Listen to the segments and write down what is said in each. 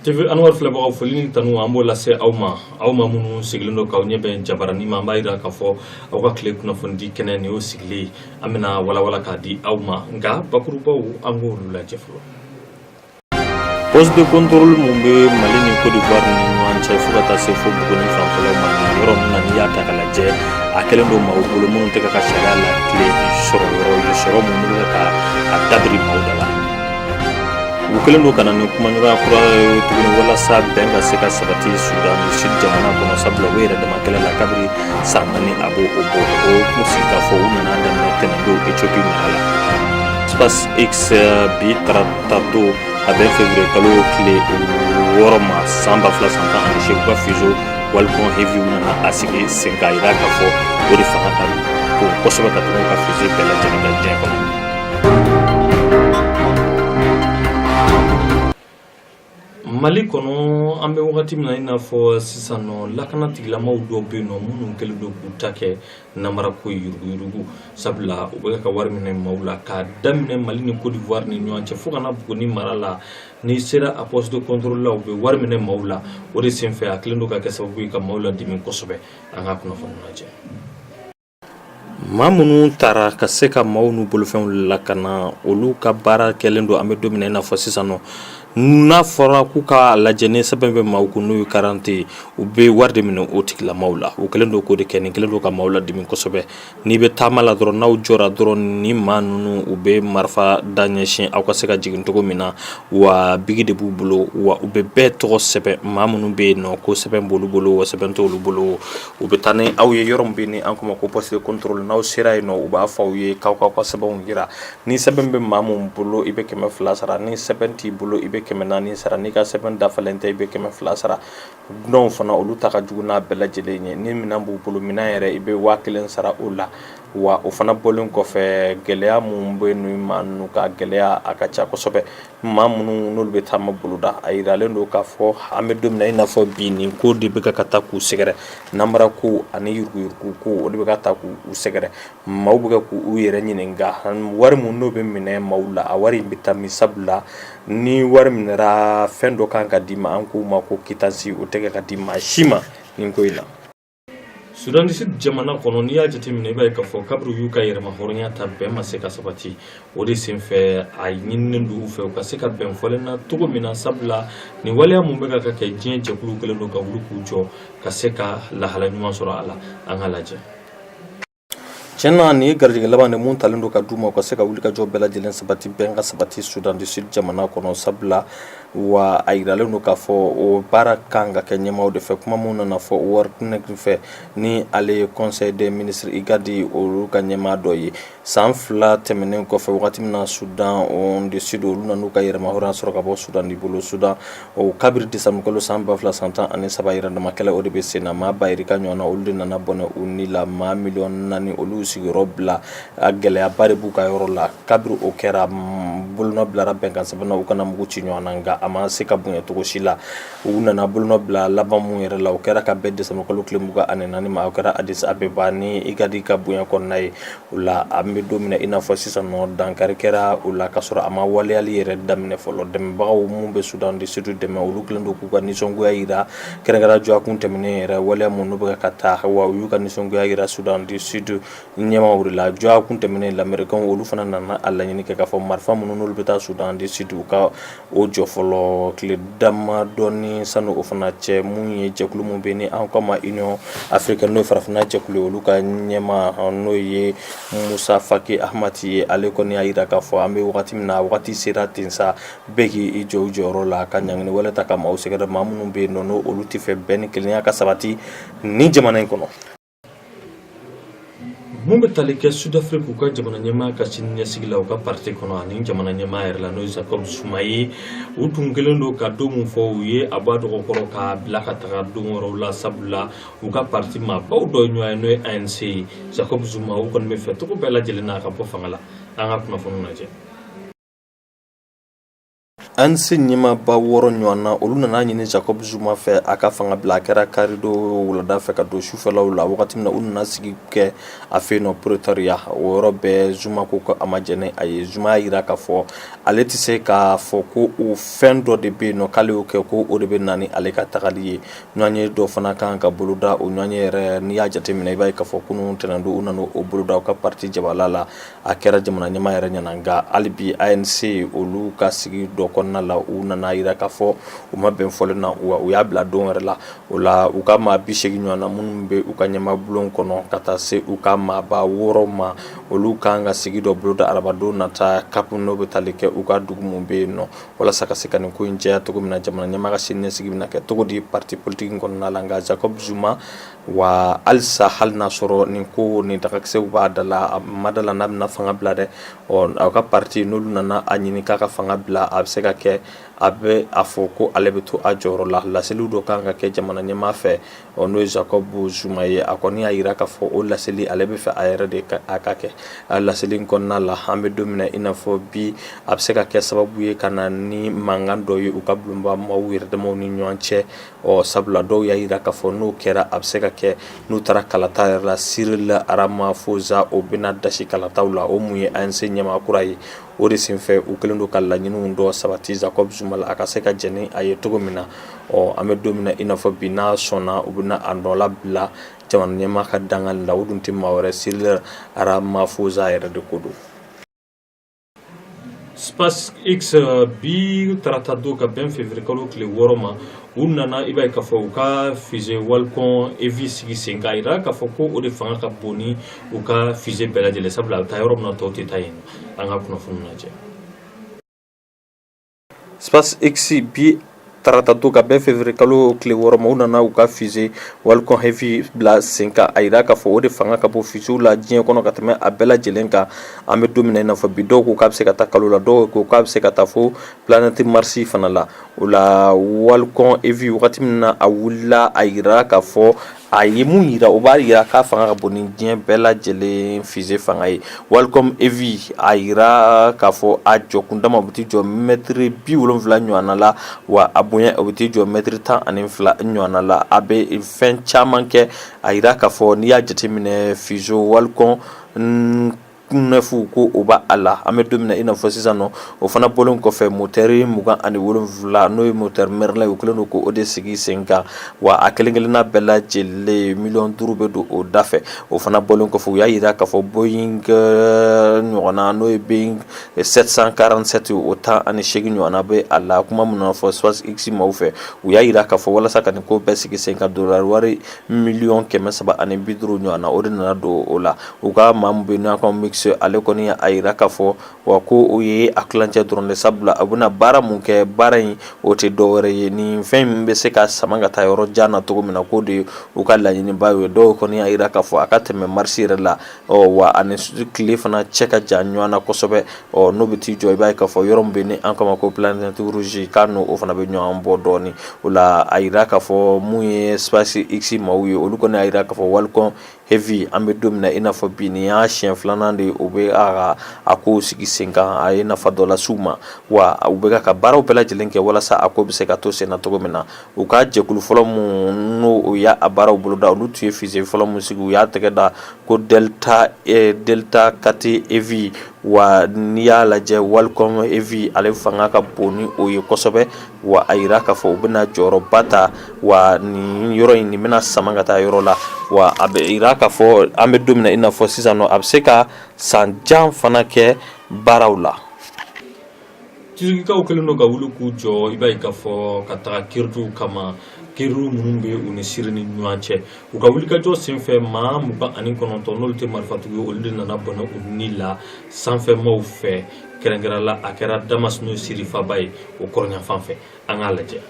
TV Anwar filɛbagaw, foli ni tanu an b'o lase aw ma, aw ma minnu sigilen don k'aw ɲɛ bɛn jabarani ma. An b'a jira k'a fɔ aw ka tile kunnafonidi kɛnɛ nin y'o sigilen ye. An bɛna walawala k'a di aw ma, nka bakurubaw, an k'olu lajɛ fɔlɔ. Poste de contrôle mun bɛ Mali ni Côte d'Ivoire ni ɲɔgɔn cɛ, fo ka taa se fo Buguni fanfɛlaw ma, nin yɔrɔ ninnu na, n'i y'a ta k'a lajɛ, a kɛlen don maaw bolo minnu tɛ ka sariya latilen sɔrɔ yɔrɔ ye, sɔrɔ minnu bɛ ka a dabiri maaw da la. U kɛlen don ka na ni kumaɲɔgɔnya kura ye tuguni walasa bɛn ka se ka sabati Sudan du Sud jamana kɔnɔ, sabula u yɛrɛ dama kɛlɛ la kabiri san 4 a b'o o bɔ. O kun sigikafɔ, u nana daminɛ tɛnɛndon Ethiopie mara la. SpaceX, bi tarata don, a bɛn février kalo tile 6 ma san 2018, u ka fusée Falcon Heavy, u nana a sigi sen k'a jira k'a fɔ o de fanga ka bon kosɛbɛ ka tɛmɛ u ka fusée bɛɛ lajɛlen kan diɲɛ kɔnɔ. Mali kɔnɔ, an bɛ wagati min na i n'a fɔ sisan nɔ, lakana tigilamaw dɔw bɛ yen nɔ minnu kɛlen don k'u ta kɛ namarako ye, yuruguyurugu, sabula u bɛ ka wari minɛ maaw la k'a daminɛ Mali ni Côte d'Ivoire ni ɲɔgɔn cɛ fo ka na Buguni mara la. N'i sera a poste de contrôle la, u bɛ wari minɛ maaw la. O de senfɛ, a kɛlen don ka kɛ sababu ye ka maaw ladimi kosɛbɛ. An ka kunnafoni lajɛ. Maa minnu taara ka se ka maaw n'u bolofɛnw lakana, olu ka baara kɛlen don, an bɛ don min na i n'a fɔ sisan nɔ, n'a fɔra k'u k'a lajɛ ni sɛbɛn bɛ maaw kun, n'o ye carte ye, u bɛ wari de minɛ o tigilamaw la. U kɛlen don k'o de kɛ. Nin kɛlen don ka maaw ladimi kosɛbɛ. N'i bɛ taama la dɔrɔn, n'aw jɔra dɔrɔn, ni maa ninnu, u bɛ marifa da ɲɛsin aw ka se ka jigin cogo min na, wa bigi de b'u bolo, wa u bɛ bɛɛ tɔgɔ sɛbɛn, maa minnu bɛ yen nɔ ko sɛbɛn b'olu bolo wa sɛbɛn t'olu bolo. U bɛ taa ni aw ye yɔrɔ min bɛ ni an k'o ma ko poste de contrôle. N'aw sera yen nɔ, u b'a fɔ aw ye k'aw k'aw ka sɛbɛnw jira. Ni sɛbɛn bɛ maa min bolo, i bɛ 200 sara. Ni sɛbɛn t'i bolo, i bɛ 400 sara. N'i ka sɛbɛn dafalen tɛ, i bɛ 200 sara. Dunanw fana, olu ta ka jugu n'a bɛɛ lajɛlen ye. Ni minɛn b'u bolo, minɛn yɛrɛ, i bɛ 1000 sara o la. Wa o fana bɔlen kɔfɛ, gɛlɛya minnu bɛ yen, maa ninnu ka gɛlɛya, a ka ca kosɛbɛ. Maa minnu n'olu bɛ taama boloda, a yiralen don k'a fɔ an bɛ don min na i n'a fɔ bi, nin ko de bɛ ka taa k'u sɛgɛrɛ. Namara ko ani yuruguyurugu ko, o de bɛ ka taa k'u sɛgɛrɛ. Maaw bɛ k'u yɛrɛ ɲininka wari min n'o bɛ minɛ maaw la, a wari in bɛ taa min? Sabula ni wari minɛra, fɛn dɔ kan ka d'i ma, an k'o ma ko quittance, o tɛ kɛ ka di maa si ma nin ko in na. Sudan du Sud jamana kɔnɔ, n'i y'a jateminɛ, i b'a ye k'a fɔ kabiri u y'u ka yɛrɛma hɔrɔnya ta, bɛn ma se ka sabati. O de senfɛ, a ɲininen don u fɛ u ka se ka bɛn fɔlen na cogo min na, sabula nin waleya mun bɛ ka kɛ, diɲɛ jɛkulu kɛlen don ka wuli k'u jɔ ka se ka lahala ɲuman sɔrɔ a la. An ka lajɛ. Tiɲɛ na, nin ye garijɛgɛ laban de mun talen don ka d'u ma, u ka se ka wulikajɔ bɛɛ lajɛlen sabati, bɛn ka sabati Sudan du Sud jamana kɔnɔ, sabula wa a yiralen don k'a fɔ o baara kan ka kɛ ɲɛmaaw de fɛ. Kuma min nana fɔ Workneh fɛ, ni ale ye Conseil des ministres IGAD, olu ka ɲɛmaa dɔ ye, san 2 tɛmɛnen kɔfɛ, wagati min na Sudan du Sud, olu nan'u ka yɛrɛmahɔrɔnya sɔrɔ ka bɔ Sudan bolo. Sudan o, kabiri décembre kalo san 2013, yɛrɛdama kɛlɛ, o de bɛ sen na. Maa ba yirika ɲɔgɔn na, olu de nana bɔnɛ u ni la. Maa miliyɔn 4, olu sigiyɔrɔ bila. A gɛlɛyaba de b'u ka yɔrɔ la. Kabiri o kɛra, bolonɔ bilara bɛnkan sɛbɛn na, u kana mugu ci ɲɔgɔn na, nka a ma se ka bonya cogo si la. U nana bolonɔ bila laban mun yɛrɛ la, o kɛra ka bɛn décembre kalo tile 24 ma. O kɛra Addis Abeba ni IGAD ka bonya kɔnɔna ye. O la, an bɛ don min na i n'a fɔ sisan nɔ, dankari kɛra o la ka sɔrɔ a ma waleyali yɛrɛ daminɛ fɔlɔ. Dɛmɛbagaw mun bɛ Sudan du Sud dɛmɛ, olu kɛlen don k'u ka nisɔngoya jira, kɛrɛnkɛrɛn dɔgɔkun tɛmɛnen yɛrɛ, waleya mun n'u bɛ ka taa, wa u y'u ka nisɔngoya jira Sudan du Sud ɲɛmaaw de la. Dɔgɔkun tɛmɛnen, lamɛrikaw, olu fana nana a laɲini kɛ k'a fɔ marifa minnu n'olu bɛ taa Sudan du Sud, u ka o jɔ fɔlɔ. Tile damadɔni sani o fana cɛ, mun ye jɛkulu mun bɛ ni an k'a ma Union africaine, n'o ye farafinna jɛkulu ye, olu ka ɲɛmaa, n'o ye Musa Faki Ahmad ye, ale kɔni y'a jira k'a fɔ an bɛ wagati min na, wagati sera ten sa, bɛɛ k'i jɔ i jɔyɔrɔ la ka ɲangini wale ta ka maaw sɛgɛrɛ, maa minnu bɛ yen nɔ n'o olu tɛ fɛ bɛn ni kelenya ka sabati ni jamana in kɔnɔ. Mun bɛ tali kɛ Sud-Afrique, u ka jamana ɲɛmaa ka sini ɲɛsigi la u ka parti kɔnɔ ani jamana ɲɛmaa yɛrɛ la, n'o ye Jacob Zuma ye, u tun kɛlen don ka don mun fɔ u ye, a bɔ a dɔgɔkɔrɔ k'a bila ka taga don wɛrɛw la, sabula u ka parti maabaw dɔ ye ɲɔgɔn ye, n'o ye ANC ye. Jacob Zuma, u kɔni bɛ fɛ cogo bɛɛ lajɛlen na a ka bɔ fanga la. An ka kunnafoniw lajɛ. ANC ɲɛmaaba 6 ɲɔgɔn na, olu nana ɲini Jacob Zuma fɛ a ka fanga bila. A kɛra karidon wulada fɛ ka don sufɛlaw la, wagati min na u nana sigi kɛ a fɛ yen nɔ Pretoria. O yɔrɔ bɛɛ, Zuma ko ko a ma jɛn ni a ye. Zuma y'a jira k'a fɔ ale tɛ se k'a fɔ ko o fɛn dɔ de bɛ yen nɔ k'ale y'o kɛ, ko o de bɛ na ni ale ka tagali ye. Ɲɔgɔnye dɔ fana kan ka boloda. O ɲɔgɔnye yɛrɛ, n'i y'a jateminɛ, i b'a ye k'a fɔ kunun tɛnɛndon, u nana o boloda u ka parti jabala la. A kɛra jamana ɲɛmaa yɛrɛ ɲɛna. Nka hali bi, ANC olu ka sigi dɔ kɔnɔna la, u nana jira k'a fɔ u ma bɛn fɔlen na, wa u y'a bila don wɛrɛ la. O la, u ka maa 80 ɲɔgɔn na minnu bɛ u ka ɲɛmaa bulon kɔnɔ, ka taa se u ka maaba 6 ma, olu kan ka sigi dɔ boloda arabadon nata Cap, n'o bɛ tali kɛ u ka dugu min bɛ yen nɔ, walasa ka se ka nin ko in jɛya cogo min na, jamana ɲɛmaa ka siniɲɛsigi bɛna kɛ cogo di parti politique kɔnɔna la. Nka Jacob Zuma, wa halisa, hali n'a sɔrɔ nin ko nin dagakisɛw b'a da la, a ma da la n'a bɛna fanga bila dɛ. Ɔ, aw ka parti, n'olu nana a ɲini k'a ka fanga bila, a bɛ se ka kɛ a bɛ a fɔ ko ale bɛ to a jɔyɔrɔ la. Laseliw dɔ kan ka kɛ jamana ɲɛmaa fɛ, ɔ, n'o ye Jacob Zuma ye. A kɔni y'a jira k'a fɔ o laseli, ale bɛ fɛ a yɛrɛ de a ka kɛ. A laseli in kɔnɔna la, an bɛ don min na i n'a fɔ bi, a bɛ se ka kɛ sababu ye ka na ni mankan dɔ ye u ka bulonba maaw yɛrɛ damaw ni ɲɔgɔn cɛ. Ɔ, sabula dɔw y'a jira k'a fɔ n'o kɛra, a bɛ se ka kɛ n'u taara kalata yɛrɛ la, Cyril Ramaphosa, o bɛna dasi kalataw la, o mun ye ANC ɲɛmaa kura ye. O de senfɛ, u kɛlen don ka laɲiniw dɔ sabati Jacob Zuma la, a ka se ka jɛn ni a ye cogo min na. Ɔ, an bɛ don min na i n'a fɔ bi, n'a sɔnna, u bɛna a nɔ labila jamana ɲɛmaa ka dangan la. O dun tɛ maa wɛrɛ, Cyril Ramaphosa yɛrɛ de ko don. SpaceX, bi tarata don ka bɛn février kalo tile 6 ma, u nana, i b'a ye k'a fɔ u ka fusée Falcon Heavy sigi sen kan. A yira k'a fɔ ko o de fanga ka bon ni u ka fusée bɛɛ lajɛlen, sabula a bɛ taa yɔrɔ min na, tɔw tɛ taa yen. An ka kunnafoni lajɛ. SpaceX, bi tarata don ka bɛn février kalo tile 6 ma, u nana u ka fusée Falcon Heavy bila sen kan. A yira k'a fɔ o de fanga ka bon fuséew la diɲɛ kɔnɔ ka tɛmɛ a bɛɛ lajɛlen kan. An bɛ don min na i n'a fɔ bi, dɔw ko k'a bɛ se ka taa kalo la, dɔw ko k'a bɛ se ka taa fo planète Mars fana la. O la, Falcon Heavy, wagati min na a wulila, a yira k'a fɔ a ye mun yira, o b'a yira k'a fanga ka bon ni diɲɛ bɛɛ lajɛlen fusée fanga ye. Falcon Heavy, a yira k'a fɔ a jɔkun dama, o bɛ t'i jɔ mɛtiri 70 ɲɔgɔnna la, wa a bonya, o bɛ t'i jɔ mɛtiri 12 ɲɔgɔnna la. A bɛ fɛn caman kɛ. A yira k'a fɔ n'i y'a jateminɛ, fusée Falcon 9, ko o b'a a la. An bɛ don min na i n'a fɔ sisan nɔ, o fana bɔlen kɔfɛ, moteur 27, n'o ye moteur Merlin ye, u kɛlen don k'o de sigi sen kan, wa a kelen kelenna bɛɛ lajɛlen, miliyɔn 5 bɛ don o da fɛ. O fana bɔlen kɔfɛ, u y'a jira k'a fɔ Boeing ɲɔgɔnna, n'o ye Boeing 747, o 18 ɲɔgɔnna bɛ a la. Kuma minnu fɔ SpaceX maaw fɛ, u y'a jira k'a fɔ walasa ka nin ko bɛɛ sigi sen kan, dollar wari miliyɔn 350 ɲɔgɔnna, o de nana don o la. U ka maa min bɛ yen n'a ko Musk, ale kɔni a yira k'a fɔ wa ko o ye a tilancɛ dɔrɔn de, sabula a bɛna baara mun kɛ, baara in o tɛ dɔwɛrɛ ye, nin fɛn in bɛ se ka sama ka taa yɔrɔ jan na cogo min na, k'o de ye u ka laɲiniba ye. Dɔw kɔni y'a yira k'a fɔ a ka tɛmɛ Mars yɛrɛ la. Ɔ, wa ani tile fana cɛ ka jan ɲɔgɔn na kosɛbɛ. Ɔ, n'o bɛ t'i jɔ, i b'a ye k'a fɔ yɔrɔ min bɛ ni an kama ko planète rouge, k'a n'o fana bɛ ɲɔgɔn bɔ dɔɔnin. O la, a yira k'a fɔ mun ye SpaceX maaw ye, olu kɔni y'a yira k'a fɔ Falcon Heavy, an bɛ don min na i n'a fɔ bi, nin y'a siɲɛ filanan de ye o bɛ a kow sigi sen kan. A ye nafa dɔ lase u ma, wa u bɛ ka baaraw bɛɛ lajɛlen kɛ walasa a ko bɛ se ka to sen na cogo min na. U ka jɛkulu fɔlɔ mun n'o o y'a baaraw boloda, olu tun ye fusée fɔlɔ mun sigi, u y'a tɛgɛ da ko Delta 4 Heavy. Wa n'i y'a lajɛ, Falcon Heavy, ale fanga ka bon ni o ye kosɛbɛ, wa a yira k'a fɔ u bɛna jɔyɔrɔba ta, wa nin yɔrɔ in, nin bɛna sama ka taa yɔrɔ la. Wa a bɛ yira k'a fɔ an bɛ don min na i n'a fɔ sisan nɔ, a bɛ se ka san jan fana kɛ baaraw la. Turikikaw kɛlen don ka wuli k'u jɔ, i b'a ye k'a fɔ ka taga Kurdiw kama, Kurdiw minnu bɛ u ni Siri ni ɲɔgɔn cɛ. U ka wulikajɔ senfɛ, maa 29, n'olu tɛ marifatigi ye, olu de nana bɔnɛ u ni la sanfɛmaw fɛ. Kɛrɛnkɛrɛn la, a kɛra Damas, n'o ye Siri faba ye, o kɔrɔnyanfan fɛ. An k'a lajɛ.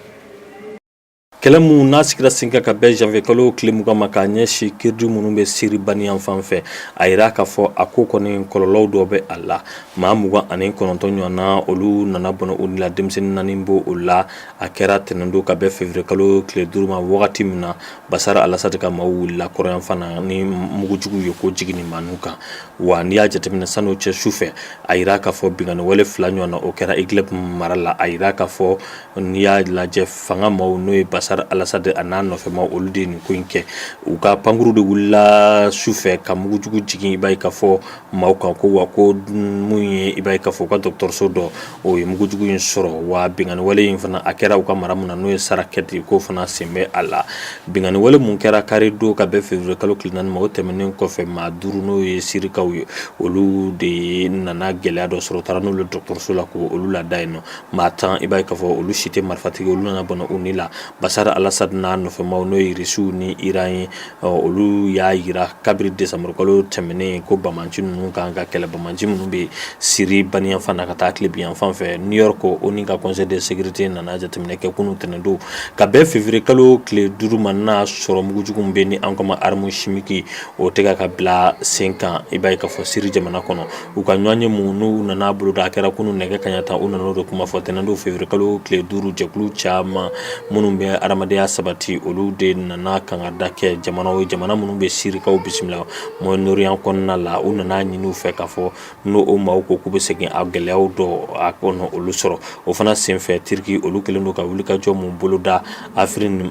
Kɛlɛ mun n'a sigira sen kan ka bɛn janvier kalo tile 20 ma k'a ɲɛsin Kurdi minnu bɛ Siri baniyan fan fɛ, a yira k'a fɔ a ko kɔni kɔlɔlɔw dɔ bɛ a la. Maa 29 ɲɔgɔnna, olu nana bɔnɛ u la, denmisɛnnin naani b'o o la. A kɛra tɛnɛndon ka bɛn février kalo tile 5 ma, wagati min na Bashar al-Assad ka maaw wulila kɔrɔnyanfan na ni mugujugu ye ko jigin nin maaninw kan. Wa n'i y'a jateminɛ, san'o cɛ, su fɛ, a yira k'a fɔ binkanni wale fila ɲɔgɔn na, o kɛra Idlib mara la. A yira k'a fɔ n'i y'a lajɛ, fanga maaw, n'o ye Bashar al-Assad a n'a nɔfɛmaw, olu de ye nin ko in kɛ. U ka pankuru de wulila su fɛ ka mugujugu jigin, i b'a ye k'a fɔ maaw kan ko wa ko mun ye, i b'a ye k'a fɔ u ka dɔgɔtɔrɔso dɔ, o ye mugujugu in sɔrɔ. Wa binkanni wale in fana, a kɛra u ka mara mun na, n'o ye Sarakeb ye, k'o fana sen bɛ a la. Binkanni wale mun kɛra kari don ka bɛn février kalo tile 4 ma, o tɛmɛnen kɔfɛ, maa duuru, n'o ye Sirikaw ye, olu de nana gɛlɛya dɔ sɔrɔ. U taara n'olu dɔgɔtɔrɔso la ko olu lada yen nɔ. Maa 10, i b'a ye k'a fɔ olu si tɛ marifatigi, olu nana bɔnɛ u ni la. Bashar al-Assad n'a nɔfɛmaw, n'o ye Irisiw ni Iran ye, olu y'a yira kabiri décembre kalo tɛmɛnen ko banbaanci ninnu kan ka kɛlɛ, banbaanci minnu bɛ Siri baniyanfan na ka taa tilebinyanfan fɛ. New York, ONU ka Conseil de sécurité nana jateminɛ kɛ kunun tɛnɛndon ka bɛn février kalo tile 5 ma, n'a sɔrɔ mugujugu bɛ ni an kama arme chimique, o tɛ ka bila sen kan, i b'a ye k'a fɔ Siri jamana kɔnɔ. U ka ɲɔgɔn ye mun n'u nana boloda, a kɛra kunun nɛgɛ kaɲa 10, u nana o de kuma fɔ tɛnɛndon février kalo tile 5. Jɛkulu caman minnu bɛ adamadenya sabati, olu de nana kangada kɛ jamana ye, jamana minnu bɛ Sirikaw bisimila Moyen-Orient kɔnɔna la. U nana ɲini u fɛ k'a fɔ n'o o maaw ko k'u bɛ segin, a gɛlɛyaw dɔ a kɔnɔ olu sɔrɔ. O fana senfɛ, Turki, olu kɛlen don ka wulikajɔ mun boloda Afrin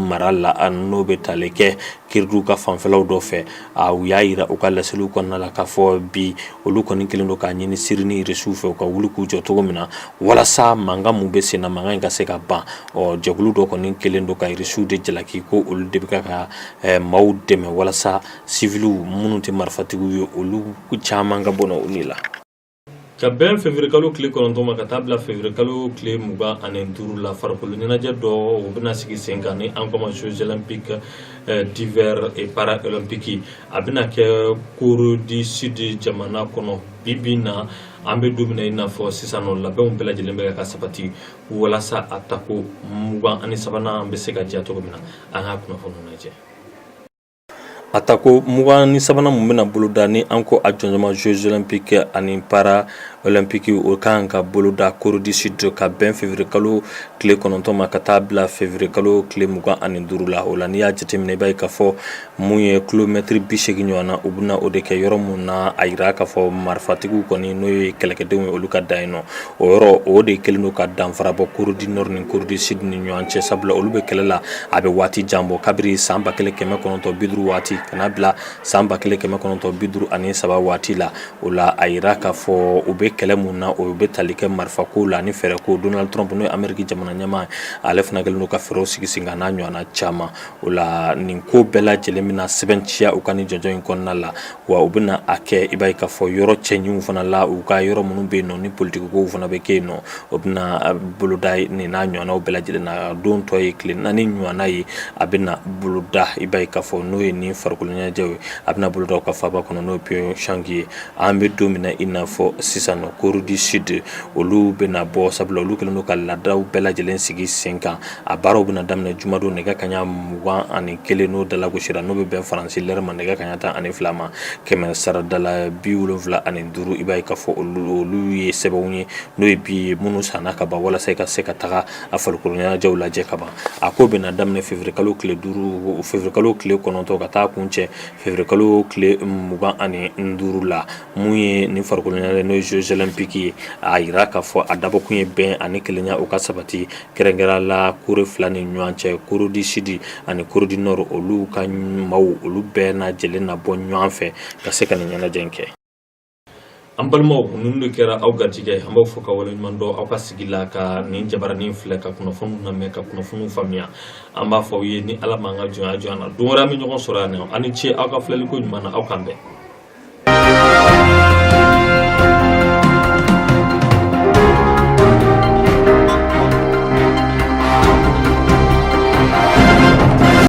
mara la, n'o bɛ tali kɛ Kurdiw ka fanfɛlaw dɔ fɛ, u y'a yira u ka laseliw kɔnɔna la k'a fɔ bi olu kɔni kɛlen don k'a ɲini Siri ni Irisiw fɛ, u ka wuli k'u jɔ cogo min na walasa mankan mun bɛ sen na, mankan in ka se ka ban. Ɔ jɛkulu dɔ kɔni kɛlen don ka Irisiw de jalaki ko olu de bɛ ka maaw dɛmɛ walasa siviliw minnu tɛ marifatigiw ye, olu caman ka bɔnɛ u ni la. Ka bɛn février kalo tile 9 ma ka taa bila février kalo tile 25 la, farikolo ɲɛnajɛ dɔ, o bɛna sigi sen kan ni an kama Jeux olympiques d'hiver et paralympiques. A bɛna kɛ Corée du Sud jamana kɔnɔ. Bi bi na, an bɛ don min na i n'a fɔ sisan nɔ, labɛnw bɛɛ lajɛlen bɛ ka sabati walasa a tako 23nan bɛ se ka diya cogo min na. An ka kunnafoniw lajɛ. A tako 23nan mun bɛna boloda ni an ko a jɔnjɔn Jeux olympiques ani paralympiques, o kan ka boloda Corée du Sud ka bɛn février kalo tile 9 ma ka taa bila février kalo tile 25 la. O la, n'i y'a jateminɛ, i b'a ye k'a fɔ mun ye kilomɛtiri 80 ɲɔgɔn na, u bɛna o de kɛ yɔrɔ mun na. A yira k'a fɔ marifatigiw kɔni, n'o ye kɛlɛkɛdenw ye, olu ka dan yen nɔ. O yɔrɔ o de kɛlen don ka danfara bɔ Corée du Nord ni Corée du Sud ni ɲɔgɔn cɛ, sabula olu bɛ kɛlɛ la a bɛ waati jan bɔ, kabiri san 1950 waati ka n'a bila san 1953 waati la. O la, a yira k'a fɔ u bɛ kɛlɛ mun na, o bɛ tali kɛ marifako la ani fɛɛrɛ ko. Donald Trump, n'o ye Amérique jamana ɲɛmaa, ale fana kɛlen don ka fɛɛrɛw sigi sen kan n'a ɲɔgɔnna caman. O la, nin ko bɛɛ lajɛlen bɛna sɛbɛntiya u ka nin jɔnjɔn in kɔnɔna la. Wa u bɛna a kɛ, i b'a ye k'a fɔ yɔrɔ cɛɲiw fana la, u ka yɔrɔ minnu bɛ yen nɔ ni politiki kow fana bɛ kɛ yen nɔ, o bɛna boloda nin n'a ɲɔgɔnnaw bɛɛ lajɛlen na. Don tɔ ye tile 4 ɲɔgɔnna ye, a bɛna boloda, i b'a ye k'a fɔ n'o ye nin farikolo ɲɛnajɛw ye, a bɛna boloda u ka faaba kɔnɔ, n'o ye Pyeongchang ye. An bɛ don min na i n'a fɔ sisan nɔ, Corée du Sud, olu bɛna bɔ, sabula olu kɛlen don ka laadaw bɛɛ lajɛlen sigi sen kan. A baaraw bɛna daminɛ jumadon nɛgɛ kaɲa 21, n'o dalagosira, n'o bɛ bɛn Faransi lɛrɛ ma nɛgɛ kaɲa 12 ma, kɛmɛ saradala 75. I b'a ye k'a fɔ olu ye sɛbɛnw ye, n'o ye bi minnu sanna ka ban walasa i ka se ka taga a farikolo ɲɛnajɛw lajɛ ka ban. A ko bɛna daminɛ février kalo tile 5, février kalo tile 9 ka taa kuncɛ février kalo tile 25 la. Mun ye nin farikolo ɲɛnajɛ, n'o ye Jeux olympiques ye, a yira k'a fɔ a dabɔkun ye bɛn ani kelenya o ka sabati, kɛrɛnkɛrɛn la Corée fila ni ɲɔgɔn cɛ, Corée du Sud ani Corée du Nord. Olu ka maaw, olu bɛɛ lajɛlen na bɔ ɲɔgɔn fɛ ka se ka nin ɲɛnajɛ in kɛ. An balimaw, ninnu de kɛra aw garijɛgɛ. An b'aw fɔ ka waleɲuman dɔn aw ka sigi la ka nin jabaranin filɛ, ka kunnafoniw lamɛn, ka kunnafoniw faamuya. An b'a fɔ aw ye ni Ala m'an ka jɔnya jɔ an na, don wɛrɛ an bɛ ɲɔgɔn sɔrɔ yan nɔ. Aw ni ce aw ka filɛliko ɲuman na. Aw k'an bɛn.